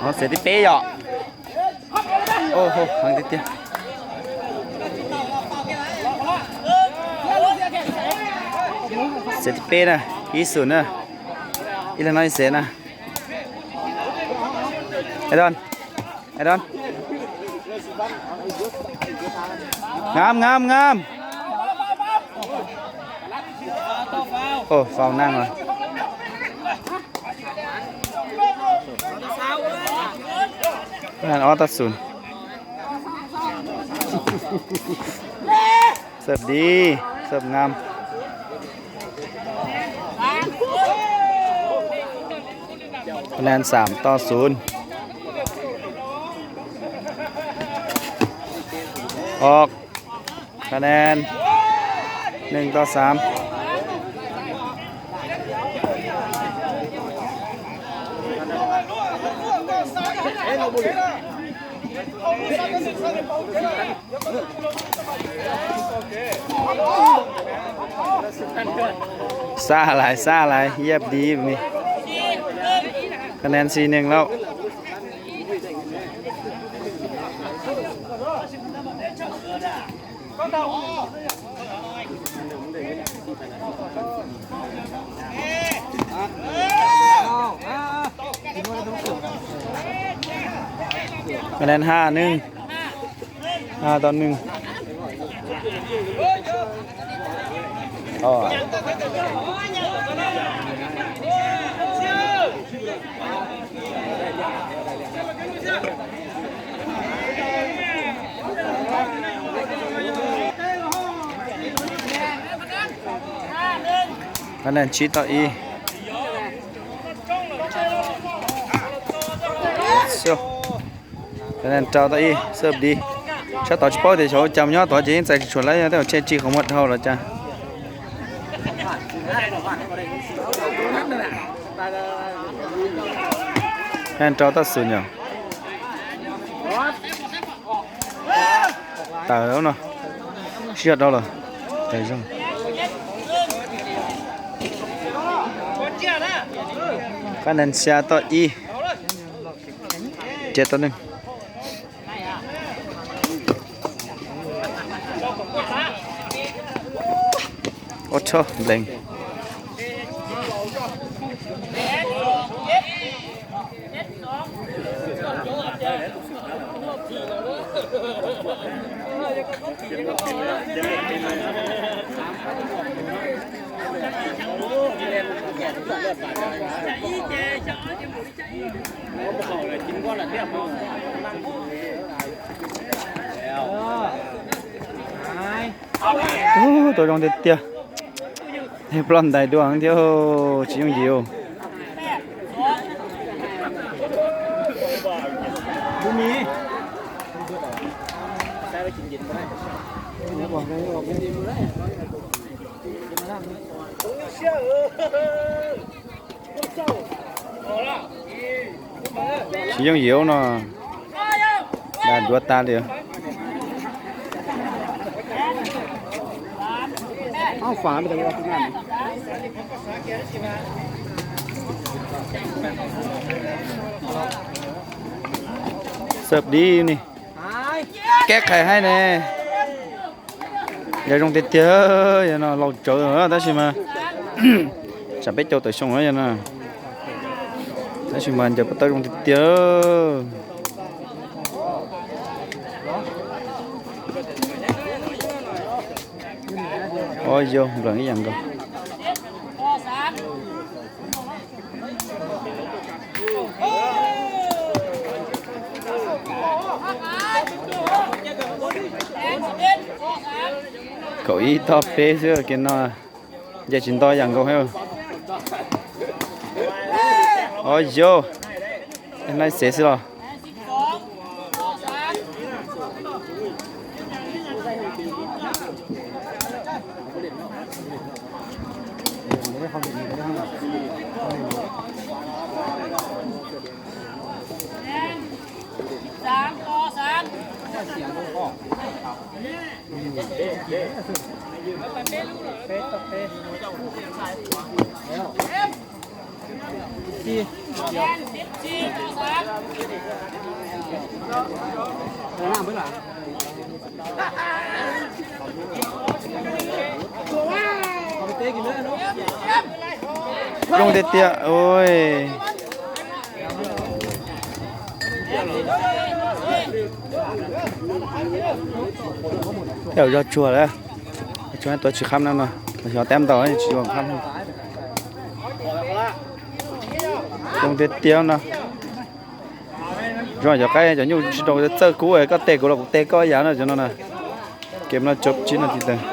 Xev thib peb yom. Heev tiag tiag. Xev thib peb na, ib xum na, ib leeg noj ib xev na. Aaron, Aaron. Ngam, ngam, ngam. Faus naj os. Ob toj xum. Xab di, xab ngam.คะแนนสามต่อศูนย์ ออก คะแนนหนึ่งต่อสาม Xa lais, xa lais, yeb di.คะแนนสี่หนึ่ง แล้ว คะแนนห้าหนึ่ง ห้าต่อหนึ่ง คะแนน tsib tau ib.คะแนน rau tau ib, xab di. Sab tod tsis paub tias xyov ua cas nyob tod ces yeej txais tsis tshua lawm, tej zaum tshem tsis qhov muag dhau los cas. Rau tau xwm yom. Tawm no, sib zog rau lawm. Tawm zoo. Qab nees xya toj ib, rau toj neeg. Ua tshoj nplees. Ub, tau zoo tiag tiag. Ploj ntais dua thiab, tsis yooj yim. Tsis yooj yim no, dag duav tas li. Xab di ni, keb qhais haib ne. Yog zoo tiag tiag, yog no laus tsawv tab sis mas tsam peb caug tawm xyoo yog no, tab sis mas ncaws pov tawb zoo tiag tiag. Ob yau nplees ib yam nkaus. Kaum ib toj peb xwb kiag no, nce tsis nto yam nkaus. Ob yau, nai xev xwb los. Zoo tiag tiag ua. Tej zaum zog tsuag lawm, tsuag tuav tsis qhab no no, xyov tab ntau tsis yuav qhab. Zoo tiag tiag no. Zoo cov qaib cov nyuj tsis rau txawj kub, koj tes kuv los kuv tes koj ib yam no cov no na. Kem no cov tsib no tiv tas.